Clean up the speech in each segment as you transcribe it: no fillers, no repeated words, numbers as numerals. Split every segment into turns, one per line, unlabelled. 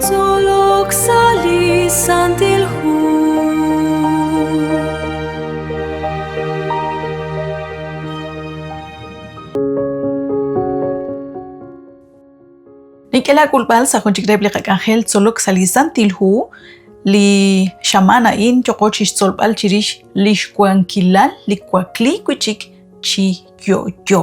Tzolok sa' li Santil Hu.
Nink'e laak'ulb'al sa' jun chik reheb' li qak'anjel tzolok sa' li Santil Hu li xamaan a'in yoqo chi xtzolb'al chirix li xwankilal li wakliik wi' chik chi yo'yo.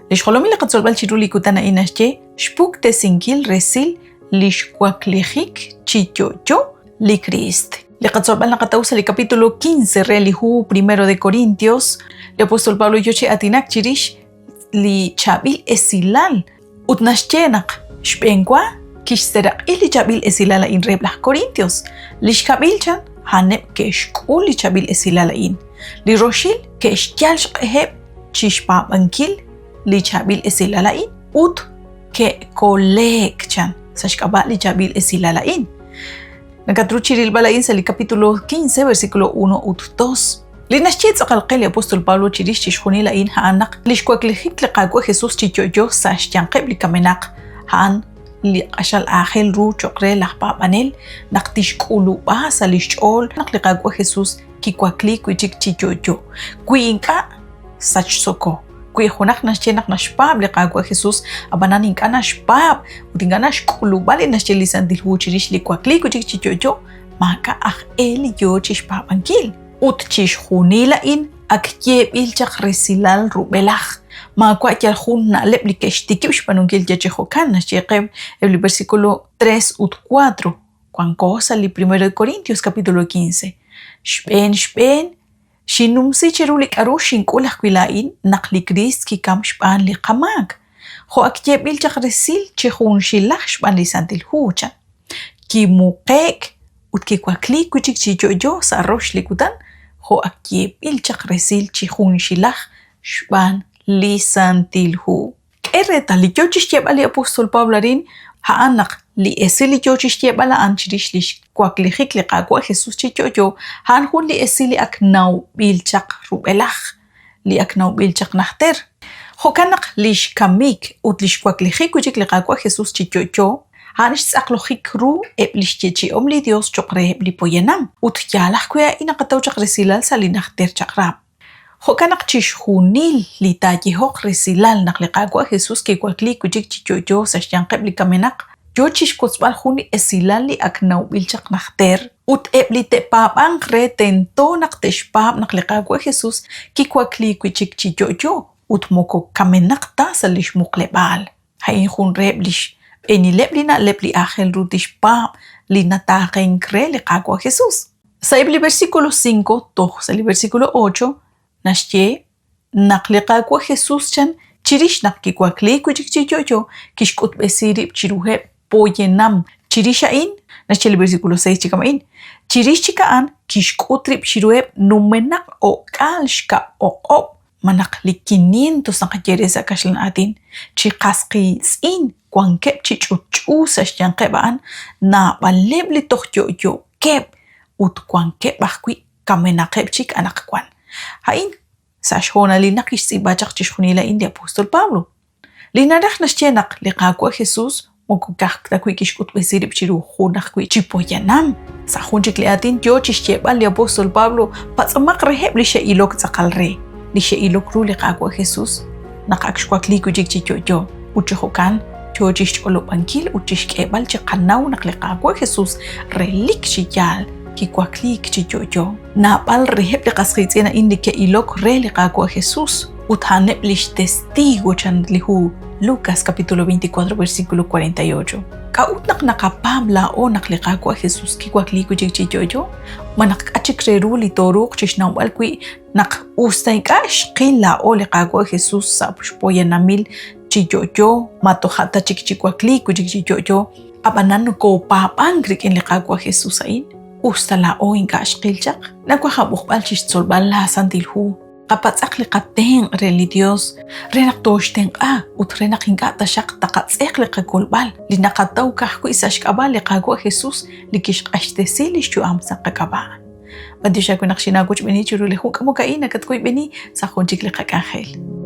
Li xjolomil li qatzolb'al chiru li kutan a'in naxye xpuktesinkil resil li xwaklijik chi yo'yo li Kriist. Li qatzolb'al naqataw sa' li capítulo 15 re li hu Primero de Corintios, li apóstol Pablo yo chi aatinak chirix li chaab'il esilal ut naxye naq xb'eenwa kixseraq'i li chaab'il esilal a'in reheb' laj Corintios. Li xkab'il chan, a'aneb' ke'xk'ul li chaab'il esilal a'in. Li roxil ke'xyal xq'eheb' chi xpaab'ankil li chaab'il esilal a'in ut ke'kole'k chan sa' xk'ab'a' li chaab'il esilal a'in. Nakatru chi rilb'al a'in sa' li capítulo 15, versículo 1 ut 2. Li naxye tz'aqal qe li apóstol Pablo chirix chixjunil a'in a'an naq li xwaklijik li Qaawa' Jesús chi yo'yo sa' xyanqeb' li kamenaq a'an li q'axal aajel ru cho'q re laj paab'anel naq tixk'ulub'a sa' li xch'ool naq li Qaawa' Jesús kiwakliik wi' chik chi yo'yo. Wi ink'a', sachsoko. Wi junaq naxye naq naxpaab' li Qaawa' Jesús, ab'anan ink'a' naxpaab' ut ink'a' naxk'ulub'a li naxye li Santil Hu chirix li wakliik wi' chik chi yo'yo, maak'a' aj e li yo chi xpaab'ankil. Ut chixjunil a'in ak yeeb'il chaq resilal rub'elaj. Maawa' yal jun na'leb' li ke'xtikib' xb'aanunkil yal chi jo'kan, naxye qe eb' li versículo 3 ut 4. Wanko sa' li 1 de Corintios capítulo 15. Xb'een xb'een, Xinnumsi cheru li k'aru xink'ul ajwi' laa'in naq li Kriist kikam xb'aan li qamaak, jo' ak yeeb'il chaq resil chi junxilaj xb'aan li Santil Hu, chan. Kimuqe'k ut kiwakliik wi' chik chi yo'yo sa' rox li kutan, jo' ak yeeb'il chaq resil chi junxilaj xb'aan li Santil Hu. K'e reetal, li yoo chixyeeb'al li apóstol Pablo arin, a'an naq li esil li yoo chixyeeb'al a'an chirix lix waklijik li Qaawa' Jesus chi yo'yo, a'an jun li esil li ak nawb'il chaq rub'elaj, li ak nawb'il chaq najter. Jo'kan naq lix kamik ut lix waklijik wi'chik li Qaawa' Jesus chi yo'yo, a'an xtz'aqlojik ru eb' lix yeechi'om li Dios choq' reheb' li poyanam, ut yaal ajwi' a'in naqataw chaq resilal sa' li Najter Chaq'rab'. Jo'kan naq chixjunil li taayehoq resilal naq li Qaawa' Jesús kiwakliik wi' chik chi yo'yo sa' xyanqeb' li kamenaq, yo chi xwotzb'al jun li esilal li ak nawb'il chaq najter, ut eb' li te'paab'anq re tento naq te'xpaab' naq li Qaawa' Jesús kiwakliik wi' chik chi yo'yo ut moko kamenaq ta sa' li xmuqleb'aal. A'in jun reheb' li xb'eenileb' li na'leb' li aajel ru tixpaab' li nataaqenk re li Qaawa' Jesús. Sa'eb' li versículo 5 toj sa' li versículo 8 naxye naq li Qaawa' Jesús chan chirix naq kiwakliik wi' chik chi yo'yo kixk'utb'esi rib' chiruheb' poyanam. Chirix a'in, naxye li versículo 6 chi kama'in, chirix chik a'an kixk'ut rib' chiruheb' numenaq o'k'aal xkab' o'q'ob' malaj li quinientos naqaye re sa' kaxlan aatin, chi qas qiitz'in wankeb' chi ch'utch'u sa' xyanqeb' a'an naab'aleb' li toj yo'yookeb' ut wankeb' ajwi' kamenaqeb' chik anaqwan. A'in sa' xhoonalil naq kixtz'iib'a chaq chixjunil a'in li apóstol Pablo. Li naraj naxye naq li Qaawa' Jesús moko ka'aj ta wi' kixk'utb'esi rib' chiru jun ajwi' chi poyanam. Sa' jun chik li aatin yoo chi xyeeb'al li apóstol Pablo, patz'omaq reheb' li xe'ilok tz'aqal re, li xe'ilok ru li Qaawa' Jesús naq ak xwakliik wi' chik chi yo'yo. Ut chi jo'kan yoo chi xch'olob'ankil ut chi xk'eeb'al chi qanaw naq li Qaawa' Jesús relik chi yaal kiwakliik chi yo'yo. Naab'al reheb' li qas qiitz'in a'in li ke'ilok re li Qaawa' Jesús ut a'aneb' lix testigo chan li hu Lucas capítulo 24 versículo 48. K'a'ut naq naqapaab' laa'o naq li Qaawa' Jesús kiwakliik wi' chik chi yo'yo? Ma naq k'a' chik re ru li tooruuq chixnawb'al wi' naq us ta ink'a' xqil laa'o li Qaawa' Jesús sa' xpoyanamil chi yo'yo, ma toja' ta chik chi wakliik wi' chik chi yo'yo, ab'anan nokopaab'ank rik'in li Qaawa' Jesús a'in, us ta laa'o ink'a' xqil chaq? Nawaj aab'oqb'al chixtzolb'al laa Santil Hu. Qapatz'aq li qatenq' re li Dios re naq tooxtenq'a ut re naq ink'a' taxaq taqatz'eq li qakolb'al li naqataw ka'ajwi' sa' xk'ab'a' li Qaawa' Jesus li kixq'axtesi lix yu'am sa' qak'ab'a'. B'antiox aawe naq xinaawochb'eeni chiru li jun k'amok a'in nakatwoyb'eni sa' jun chik li qak'anjel.